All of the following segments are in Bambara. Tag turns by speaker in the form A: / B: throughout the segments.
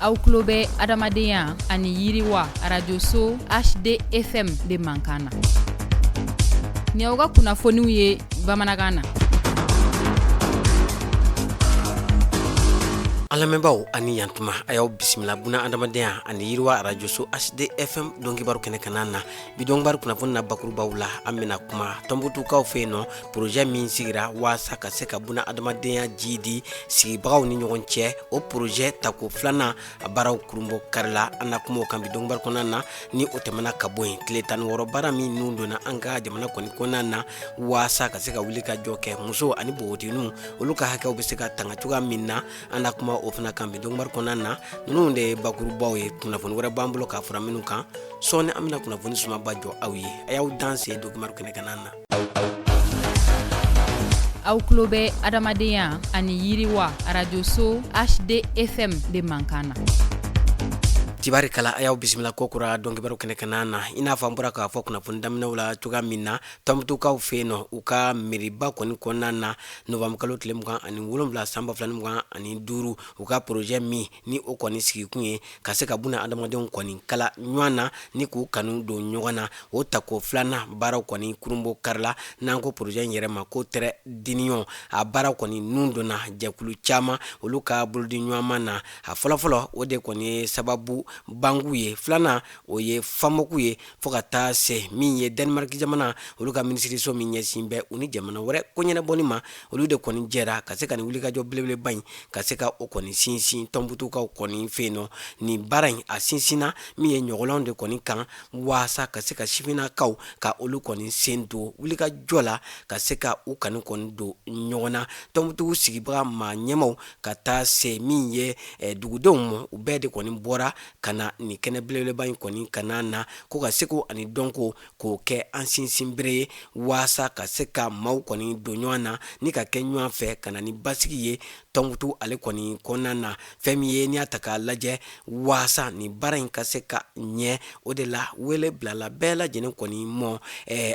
A: Aw tulo bɛ adamadenya ani yiriwa arajoso HDFM de mankan na. Nin y'aw ka kunnafoniw ye bamanankan na.
B: An lamɛnbaaw ani yantuma, a y'aw bisimila buna adamadenya ani yiriwa arajoso HDFM donkibaru kɛnɛ kana na. Bi donkibaru kunnafoni na bakurubaw la, an bɛna kuma Tɔnbukutukaw fɛ yen nɔ, projet min sigira waasa ka se ka buna adamadenya jiidi sigibagaw ni ɲɔgɔn cɛ, o projet tako filanan a baaraw kurunbɔ karila. An na kuma o kan bi donkibaru kɔnɔna na. Ni o tɛmɛna ka bɔ yen, tile 16 baara min nun donna an ka jamana kɔni kɔnɔna na waasa ka se ka wuli ka jɔ kɛ muso ani npogotigininw olu ka hakɛw bɛ se ka tanga cogoya min na, an na kuma o fana kan bi donkibaru kɔnɔna na. Ninnu de ye bakurubaw ye. Kunnafoni wɛrɛ b'an bolo k'a fara minnu kan sɔɔni, an bɛna kunnafoni sumaba jɔ aw ye. A y'aw danse donkibaru kɛnɛ kana na.
A: Aw tulo bɛ adamadenya ani yiriwa arajoso HDFM de mankan na.
B: Tibarikala, a y'aw bisimila ko kura donkibaru kɛnɛ kana na. I n'a fɔ an bɔra k'a fɔ kunnafoni daminɛw la cogoya min na, Tɔnbukutukaw fɛ yen nɔ, u ka meriba kɔni kɔnɔna na, novembre kalo tile 27 san 2025, u ka projet min ni o kɔni sigikun ye ka se ka buna adamadenw kɔni kala ɲɔgɔn na ni k'u kanu don ɲɔgɔn na, o tako filanan baaraw kɔni kurunbɔ karila. N'an ko projet in yɛrɛ ma ko trait d'union, a baaraw kɔni nun donna jɛkulu caman olu ka bolodi ɲɔgɔnma na. A fɔlɔfɔlɔ, o de kɔni ye sababu banku ye. Filanan, o ye FAMOC ye, fo ka taa se min ye Danemark jamana olu ka minisiriso min ɲɛsin bɛ u ni jamana wɛrɛ ko ɲɛnabɔli ma, olu de kɔni jɛra ka se ka nin wulikajɔ belebeleba in ka se ka o kɔni sinsin Tɔnbukutukaw kɔni fɛ yen nɔ. Nin baara in a sinsinna min ye ɲɔgɔlɔn de kɔni kan waasa ka se ka sifinnakaw ka olu kɔni sen don wulikajɔ la ka se ka u kanu kɔni don ɲɔgɔn na. Tɔnbukutu sigibaga maa ɲɛmaw ka taa se min ye dugudenw ma, u bɛɛ de kɔni bɔra ka na nin kɛnɛ belebeleba in kɔni ka na ko ka seko ani dɔnko k'o kɛ an sinsinbere ye waasa ka se ka maaw kɔni don ɲɔgɔn na ni ka kɛ ɲɔgɔn fɛ ka na ni basigi ye Tɔnbukutu ale kɔni kɔnɔna na. Fɛn min ye n'i y'a ta k'a lajɛ waasa nin baara in ka se ka ɲɛ, o de la wele bilala bɛɛ lajɛlen kɔni mɔ.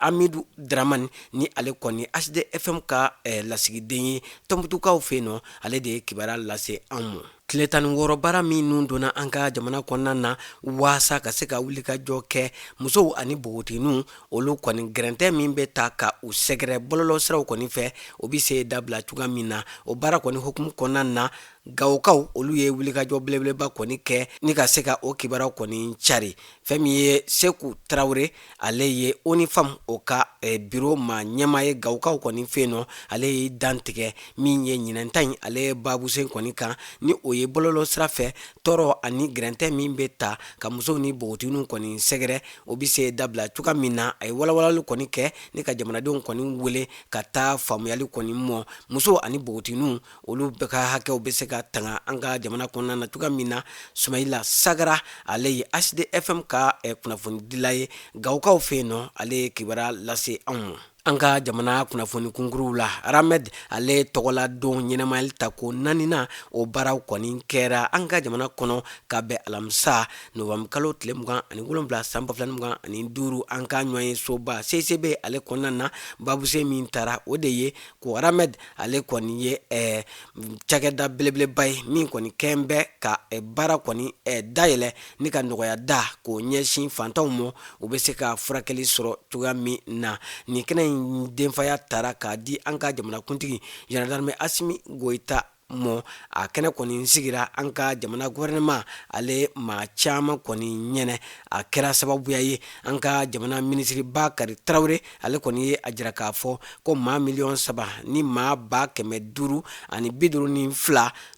B: Amidu Dramani ni ale kɔni HDFM ka lasigiden ye Tɔnbukutukaw fɛ yen nɔ, ale de ye kibaruya lase an ma. Tile 16 baara min nun donna an ka jamana kɔnɔna na waasa ka se ka wulikajɔ kɛ musow ani npogotigininw olu kɔni gɛrɛntɛ min bɛ ta ka u sɛgɛrɛ bɔlɔlɔ siraw kɔni fɛ, o bɛ se dabila cogoya min na, o baara kɔni hukumu kɔnɔna na, Gawokaw olu ye wulikajɔ belebeleba kɔni kɛ ni ka se ka o kibaruyaw kɔni cari. Fɛn min ye Seku Tarawele, ale ye ONU Femmes o ka biro maa ɲɛmaa ye Gawokaw kɔni fɛ yen nɔ, ale ye dantigɛ min ye ɲinɛnta in ale ye babusen kɔni kan, ni o ye bɔlɔlɔ sira fɛ tɔɔrɔ ani gɛrɛntɛ min bɛ ta ka musow ni npogotigininw kɔni sɛgɛrɛ, o bɛ se dabila cogoya min na. A ye walawalali kɔni kɛ ni ka jamanadenw kɔni wele ka taa faamuyali kɔni mɔ musow ani npogotigininw olu bɛɛ ka hakɛw bɛ se ka tanga an ka jamana kɔnɔna na cogoya min na. Sumayila Sagara, ale ye HDFM ka kunnafonidila ye Gawokaw fɛ yen nɔ, ale ye kibaruya lase anw ma. An ka jamana kunnafoni kunkuruw la, RAMED ale tɔgɔla don ɲɛnamayali tako naaninan, o baaraw kɔni kɛra an ka jamana kɔnɔ ka bɛn alamisa novembre kalo tile 27 san 2025, an ka ɲɔgɔn ye soba CICB ale kɔnɔna na. Babusen min tara, o de ye ko RAMED ale kɔni ye cakɛda belebeleba ye min kɔni kɛn bɛ ka baara kɔni dayɛlɛ ni ka nɔgɔya da k'o ɲɛsin fantanw ma, u bɛ se ka furakɛli sɔrɔ cogoya min na. Nin kɛnɛ in denfaya tara k'a di an ka jamanakuntigi général d'armée Asimi Goyita mɔ. A kɛnɛ kɔni sigira an ka jamana gouvernement ale maa caman kɔni ɲɛnɛ. A kɛra sababuya ye an ka jamana minisiri Bakari Tarawele ale kɔni ye a jira k'a fɔ ko maa 3 ni maa 552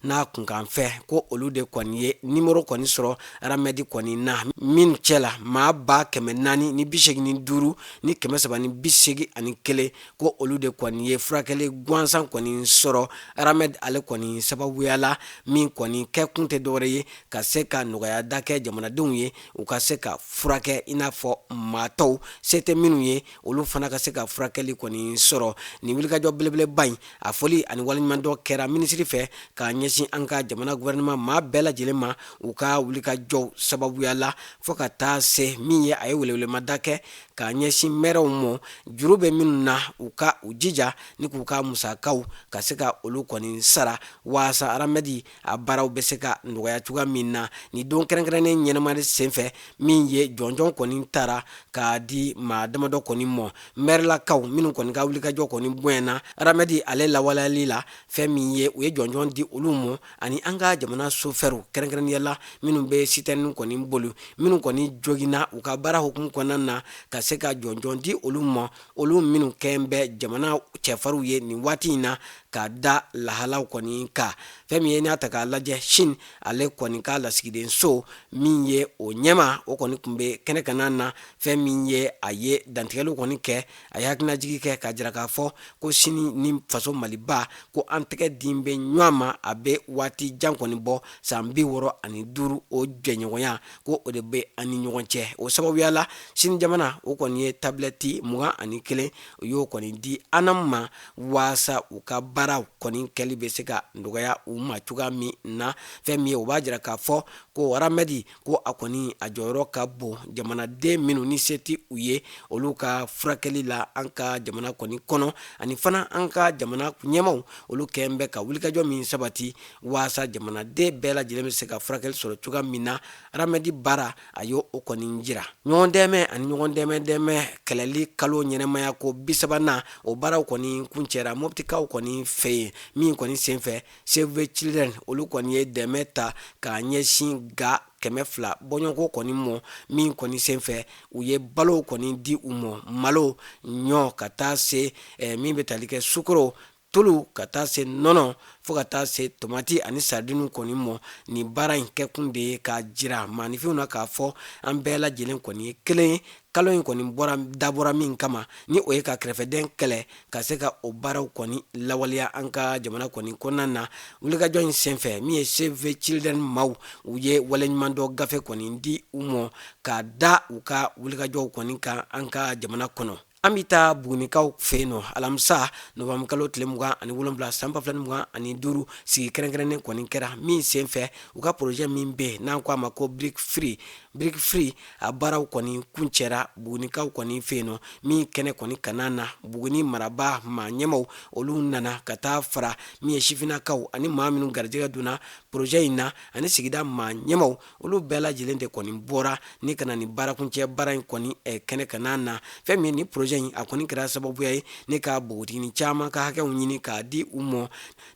B: n'a kunkanfɛ, ko olu de kɔni ye nimoro kɔni sɔrɔ RAMED kɔni na, min cɛ la maa 485 ni 381, ko olu de kɔni ye furakɛli gansan kɔni sɔrɔ RAMED ale kɔni sababuya la, min kɔni kɛ kun tɛ dɔwɛrɛ ye ka se ka nɔgɔya da kɛ jamanadenw ye, u ka se ka furakɛ i n'a fɔ maa tɔw se tɛ minnu ye, olu fana ka se ka furakɛli kɔni sɔrɔ. Nin wulikajɔ belebeleba in, a foli ani waleɲumandɔn kɛra minisiri fɛ k'a ɲɛsin an ka jamana gouvernement maa bɛɛ lajɛlen ma u ka wulikajɔw sababuya la, fo ka taa se min ye a ye welewelemada kɛ k'a ɲɛsin mɛrɛw ma, juru bɛ minnu na, u ka u jija ni k'u ka musakaw ka se ka olu kɔni sara. waasa aramɛdi a baaraw bɛ se ka nɔgɔya cogoya min na. Nin don kɛrɛnkɛrɛnnen ɲɛnamaya senfɛ, min ye jɔnjɔn kɔni tara k'a di maa damadɔ kɔni mɔ, mɛrilakaw minnu kɔni ka wulikajɔ kɔni bonyana aramɛdi ale lawaleyali la, fɛn min ye u ye jɔnjɔn di olu mɔ, ani an ka jamana sofɛriw kɛrɛnkɛrɛnnenya la minnu bɛ sitɛrɛni kɔni boli, minnu kɔni joginna u ka baara hukumu kɔnɔna na, ka se ka jɔnjɔn di olu ma, olu minnu kɛn bɛ jamana cɛfarinw ye nin waati in na ka da lahalaw kɔni kan. Fɛn min ye n'a ta k'a lajɛ, Chine ale kɔni ka lasigidenso min ye o ɲɛmaa, o kɔni tun bɛ kɛnɛ kan na. Fɛn min ye a ye dantigɛliw kɔni kɛ, a ye hakilinajigi kɛ k'a jira k'a fɔ ko Sini ni faso Maliba ko an tɛgɛ di bɛ ɲɔgɔn ma, a bɛ waati jan kɔni bɔ, san 65, o jɛɲɔgɔnya ko o de bɛ an ni ɲɔgɔn cɛ. O sababuya la, Sini jamana o kɔni ye tabilɛti 21, u y'o kɔni di ANAM ma waasa u ka baaraw kɔni kɛli bɛ se ka nɔgɔya u ma cogoya min na. Fɛn min ye o b'a jira k'a fɔ ko aramɛdi ko a kɔni a jɔyɔrɔ ka bon jamanaden minnu ni se tɛ u ye olu ka furakɛli la an ka jamana kɔni kɔnɔ, ani fana an ka jamana ɲɛmaaw olu kɛn bɛ ka wulikajɔ min sabati waasa jamanaden bɛɛ lajɛlen bɛ se ka furakɛli sɔrɔ cogoya min na. Aramɛdi baara a y'o o kɔni jira. Ɲɔgɔn dɛmɛ ani ɲɔgɔn dɛmɛ dɛmɛ kɛlɛli kalo ɲɛnamaya ko 30nan, o baaraw kɔni kuncɛra Moptikaw kɔni fɛ yen, min kɔni senfɛ Save the Children olu kɔni ye dɛmɛ ta k'a ɲɛsin ga 200 bɔɲɔgɔnko kɔni mɔ, min kɔni senfɛ u ye balow kɔni di u mɔ, malo, ɲɔ, ka taa se min bɛ tali kɛ sukaro, tulu, ka taa se nɔnɔ, fo ka taa se tomati ani sardiniw kɔni mɔ. Nin baara in kɛkun de ye k'a jira maaninfinw na k'a fɔ an bɛɛ lajɛlen kɔni ye kelen ye. Kalo in kɔni bɔra dabɔra min kama, ni o ye ka kɛrɛfɛdɛn kɛlɛ, ka se ka o baaraw kɔni lawaleya an ka jamana kɔni kɔnɔna na. Wulikajɔ in senfɛ, min ye Save the Children maaw, u ye waleɲumandɔn gafe kɔni di u mɔ ka da u ka wulikajɔw kɔni kan an ka jamana kɔnɔ. An bɛ taa Bugunikaw fɛ yen nɔ. Alamisa nowanburu kalo tile 27 san 2025, sigi kɛrɛnkɛrɛnnen kɔni kɛra min senfɛ u ka projet min bɛ yen n'an ko a ma ko Brick Free, Brick Free a baaraw kɔni kuncɛra Bugunikaw kɔni fɛ yen nɔ, min kɛnɛ kɔni kana na Buguni marabaa maa ɲɛmaw olu nana ka taa fara min ye sifinnakaw ani maa minnu garijɛgɛ donna projet in na ani sigida maa ɲɛmaw, olu bɛɛ lajɛlen de kɔni bɔra ni ka na ni baarakuncɛ baara in kɔni kɛnɛ kana na. Fɛn min ni projet in a kɔni kɛra sababuya ye ni ka npogotiginin caman ka hakɛw ɲini k'a di u mɔ,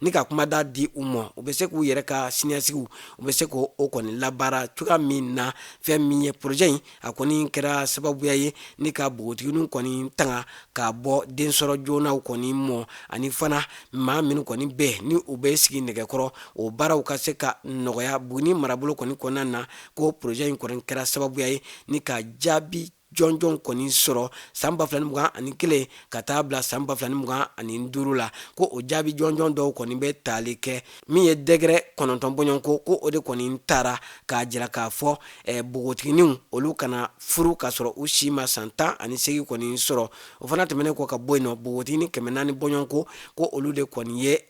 B: ni ka kumada di u mɔ, u bɛ se k'u yɛrɛ ka siniɲɛsigiw u bɛ se k'o kɔni labaara cogoya min na. Fɛn min ye projet in a kɔni kɛra sababuya ye ni ka npogotigininw kɔni tanga ka bɔ densɔrɔ joonaw kɔni mɔ, ani fana maa minnu kɔni bɛ ni u bɛ sigi nɛgɛkɔrɔ, o baaraw ka se ka nɔgɔya Buguni marabolo kɔni kɔnɔna na. Ko projet in kɔni kɛra sababuya ye ni ka jaabi jɔnjɔn kɔni sɔrɔ san 2021 ka taa bila san 2025 la, ko o jaabi jɔnjɔn dɔw kɔni bɛ tali kɛ min ye degré 9 bɔɲɔgɔnko, ko o de kɔni taara k'a jira k'a fɔ npogotigininw olu kana furu k'a sɔrɔ u si ma san 18 kɔni sɔrɔ. O fana tɛmɛnen kɔ ka bɔ yen nɔ, npogotiginin 400 bɔɲɔgɔnko, ko olu de kɔni ye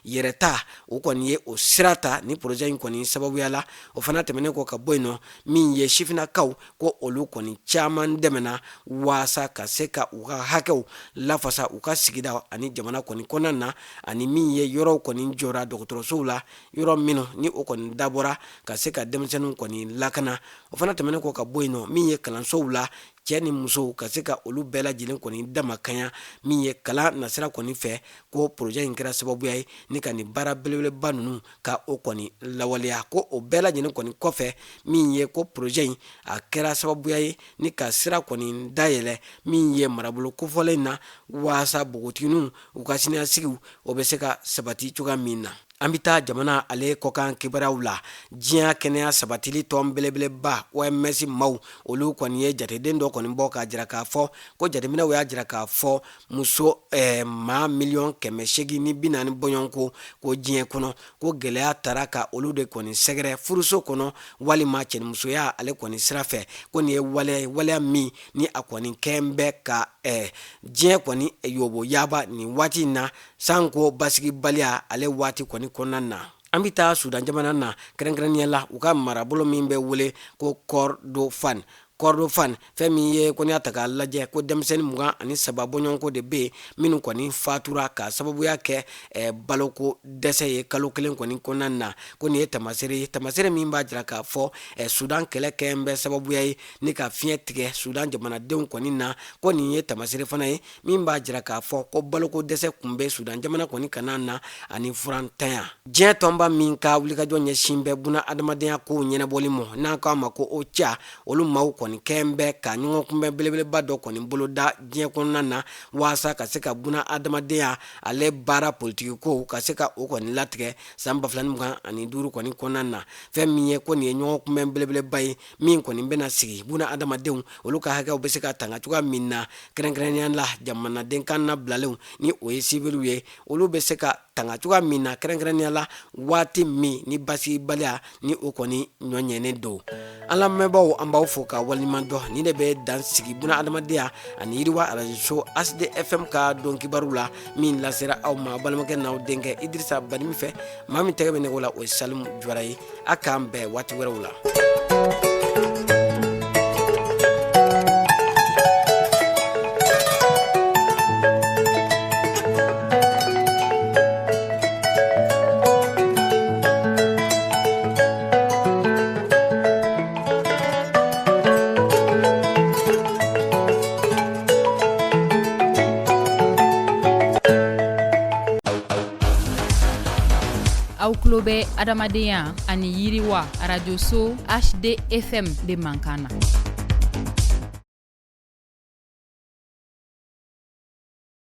B: yɛrɛta, o kɔni ye o sira ta ni projet in kɔni sababuya la. O fana tɛmɛnen kɔ ka bɔ yen nɔ, min ye sifinnakaw, ko olu kɔni caman dɛmɛna waasa ka se ka u ka hakɛw lafasa u ka sigida ani jamana kɔni kɔnɔna na, ani min ye yɔrɔw kɔni jɔra dɔgɔtɔrɔsow la, yɔrɔ minnu ni o kɔni dabɔra ka se ka denmisɛnninw kɔni lakana. O fana tɛmɛnen kɔ ka bɔ yen nɔ, min ye kalansow la cɛ ni musow ka se ka olu bɛɛ lajɛlen kɔni damakanya min ye kalan nasira kɔni fɛ, ko projet in kɛra sababuya ye ni ka nin baara belebeleba ninnu ka o kɔni lawaleya. Ko o bɛɛ lajɛlen kɔni kɔfɛ, min ye ko projet in a kɛra sababuya ye ni ka sira kɔni dayɛlɛ min ye marabolo kofɔlen na waasa npogotigininw u ka siniɲɛsigiw o bɛ se ka sabati cogoya min na. An bɛ taa jamana ale kɔkan kibaruyaw la. Diɲɛ kɛnɛya sabatili tɔn belebeleba OMS maaw olu kɔni ye jateden dɔ kɔni bɔ k'a jira k'a fɔ ko jateminɛw y'a jira k'a fɔ muso maa 840 miliyɔn bɔɲɔgɔnko ko diɲɛ kɔnɔ, ko gɛlɛya taara ka olu de kɔni sɛgɛrɛ furuso kɔnɔ walima cɛnimusoya ale kɔni sira fɛ, ko nin ye waleya min ni a kɔni kɛn bɛ ka diɲɛ kɔni yoboyaba nin waati in na, sanko basigibaliya ale waati kɔni kɔnɔna na. An bɛ taa Sudan jamana na, kɛrɛnkɛrɛnnenya la u ka marabolo min bɛ wele ko Kordofan. Kɔrɔdofan, fɛn min ye ko n'i y'a ta k'a lajɛ ko denmisɛnnin 23 bɔɲɔgɔnko de bɛ yen minnu kɔni fatura ka sababuya kɛ baloko dɛsɛ ye kalo kelen kɔni kɔnɔna na. Ko nin ye tamasere ye, tamasere min b'a jira k'a fɔ Sudan kɛlɛ kɛlen bɛ sababuya ye ni ka fiɲɛ tigɛ Sudan jamanadenw kɔni na. Ko nin ye tamasere fana ye min b'a jira k'a fɔ ko baloko dɛsɛ kun bɛ Sudan jamana kɔni kana na ani furantanya. Diɲɛ tɔnba min ka wulikajɔ ɲɛsin bɛ buna adamadenya kow ɲɛnabɔli ma, n'an k'a ma ko OCHA, olu maaw kɔni kɛn bɛ ka ɲɔgɔn kunbɛn belebeleba dɔ kɔni boloda diɲɛ kɔnɔna na waasa ka se ka buna adamadenya ale baara politiki kow ka se ka o kɔni latigɛ san 2025 kɔni kɔnɔna na. Fɛn min ye ko nin ye ɲɔgɔn kunbɛn belebeleba ye min kɔni bɛna sigi buna adamadenw olu ka hakɛw bɛ se ka tanga cogoya min na, kɛrɛnkɛrɛnnenya la jamanaden kan nabilalenw ni o ye siviliw ye, olu bɛ se ka tanga cogoya min na, kɛrɛnkɛrɛnnenya la waati min ni basigibaliya ni o kɔni ɲɔɲɛnen don. An lamɛnbaaw, an b'aw fo ka waleɲuman dɔn. Nin de bɛ dan sigi buna adamadenya ani yiriwa arajoso HD FM ka don kibaru la min lasera aw ma balimakɛ n'aw denkɛ Idirisa Badimi fɛ. Maa min tɛgɛ bɛ nɛgɛ la, o ye Salimu Jara ye. A k'an bɛn waati wɛrɛw la.
A: Aw tulo bɛ adamadenya ani yiriwa arajoso HD FM de mankan na.